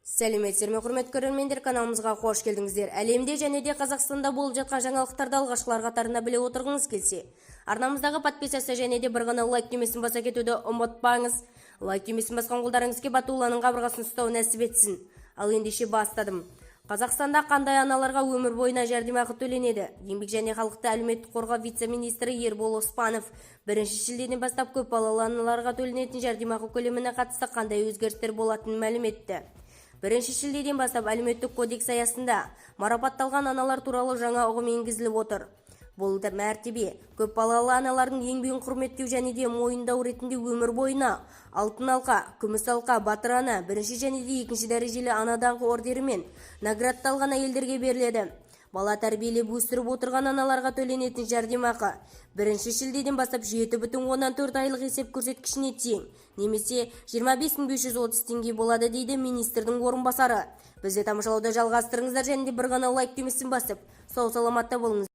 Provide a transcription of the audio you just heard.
Сәлеметсіздер ме, құрметті көрермендер! Каналымызға қош келдіңіздер! Әлемде және де Қазақстанда болып жатқан жаңалықтарды алғашқылар қатарында біле отырғыңыз келсе, арнамыздағы подписаться және де бір ғана лайк түймесін баса кетуді ұмытпаңыз. Лайк түймесін басқан қолдарыңызға Батулланың қабырғасын ұстау нәсіп етсін. Ал ендеше бастадым. Қазақстанда қандай аналарға өмір бойына жәрдемақы төленеді? Еңбек және халықты әлеуметтік қорғау вице-министрі Ербол Оспанов 1 шілдеден бастап көп балалы аналарға төленетін жәрдемақы көлеміне қатысты қандай өзгерістер болатынын мәлім етті. 1 шілдеден бастап Әлеуметтік кодекс аясында марапатталған аналар туралы жаңа ұғым енгізіліп отыр. Бұл да мәртебе көп балалы аналардың еңбегін құрметтеу және де мойындау ретінде өмір бойына Алтын алқа, Күміс алқа, Батыр ана, бірінші және де екінші дәрежелі Ана даңқы орденімен наградталған әйелдерге беріледі. Бала тәрбиелеп өсіріп отырған аналарға төленетін жәрдемақы 1 шілдеден бастап 7,4 айлық есеп көрсеткішіне тең немесе 25 530 теңге болады, дейді министрдің орынбасары. Бізді тамашалауды жалғастырыңыздар және де бір ғана лайк түймесін басып, сау саламатта болыңыздар.